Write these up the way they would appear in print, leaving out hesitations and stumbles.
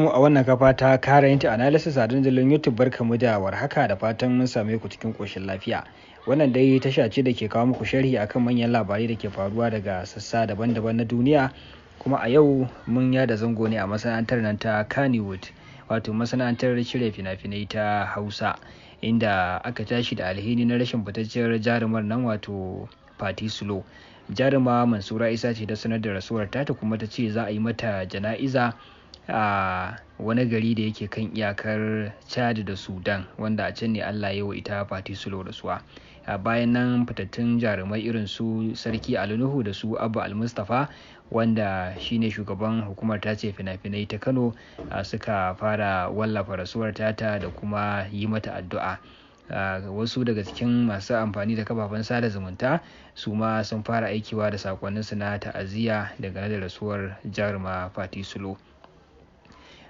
Mu a wannan kafa ta Current Analysis a dandalin YouTube, barkamu da warhaka da fatan mun same ku cikin ƙoshin lafiya. Wannan dai tasha ce da ke kawo muku sharhi akan manyan labarai da ke faruwa daga sassa daban-daban na duniya. Kuma a yau mun yada zango ne a masana'antar nan ta Kannywood, wato masana'antar shirya fina-finai ta Hausa, inda aka tashi da alhini na rashin fitacciyar jarumar nan, wato Fati Sulo. Jaruma Mansura Isa ce ta sanar da rasuwar tata, kuma ta ce za a yi mata jana'iza a wani gari da yake kan iyakar Chad da Sudan, wanda a can ne Allah ya wa ita Fati Sulo rasuwa. Bayan nan fitattun jarumai irin su Sarki Ali Nuhu da su Abba Almustapha, wanda shine shugaban hukumar tace fina-finai ta Kano, suka fara wallafa rasuwar tata da kuma yi mata addu'a. Wasu daga cikin masu amfani da kafafen sada zumunta su ma sun fara aikiwa da sakonninsu na ta'aziyya dangane da rasuwar jaruma Fati Sulo.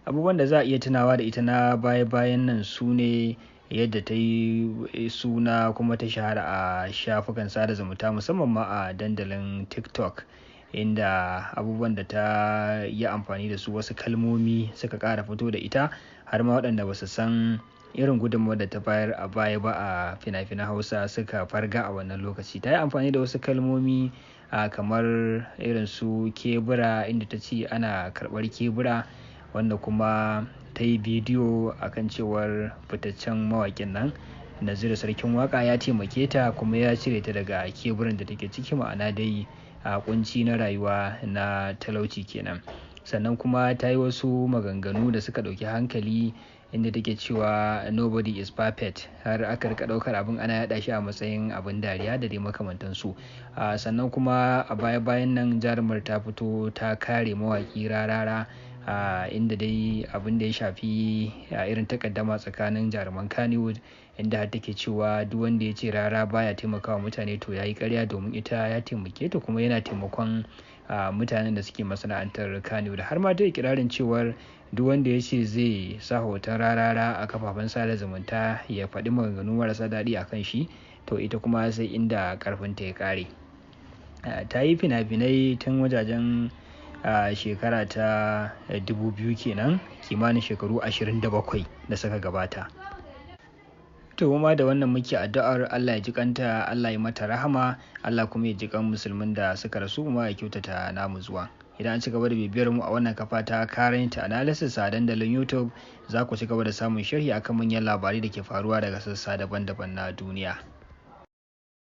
Abubuwan da za a iya tunawa da ita na baya-bayan nan su ne yadda ta yi suna kuma ta shahara a shafukan sada zumunta, musamman ma a dandalin TikTok, inda abubuwan da ta yi amfani da su, wasu kalmomi, suka ƙara fito da ita, har ma waɗanda ba su san irin gudunmawar da ta bayar a baya ba a fina-finan Hausa suka farga a wannan lokaci. Ta yi amfani da wasu kalmomi kamar irin su kebura, inda ta ce ana karɓar kebura, wanda kuma ta yi bidiyo akan cewar fitaccen mawaƙin nan Naziru Sarkin Waka ya taimake ta kuma ya cire ta daga keburan da take ciki, ma'ana dai a kunci na rayuwa na talauci kenan. Sannan kuma ta yi wasu maganganu da suka ɗauki hankali, inda take cewa "Nobody is perfect", har aka rika ɗaukar abin ana yaɗa shi a matsayin abin dariya da dai makamantansu. Sannan kuma a baya bayan nan jarumar ta fito ta kare mawaƙi Rarara, inda dai abin da ya shafi irin takaddama tsakanin jaruman Kannywood, inda har take cewa duk wanda ya ce Rara baya taimakawa mutane to yayi karya, domin ita ya taimake ta kuma yana taimakon mutanen da suke masana'antar Kannywood. Har ma ta ikirarin cewar duk wanda ya ce zai sa hoton Rarara a kafafen sada zumunta ya faɗi maganganu marasa daɗi a kan shi, to ita kuma sai inda ƙarfinta ya ƙare. Ta yi fina-finai tun wajajen a shekara ta 2000 kenan, kimanin shekaru 27 da suka gabata. To, ma da wannan muke addu'ar Allah ya ji kanta, Allah ya mata rahama, Allah kuma ya ji kan musulmin da suka rasu, kuma ya kyautata namu zuwa. Idan an ci gaba da bibiyar mu a wannan kafa ta Current Analysis a dandalin YouTube, za ku ci gaba da samun sharhi akan manyan labarai da ke faruwa daga sassa daban-daban na duniya.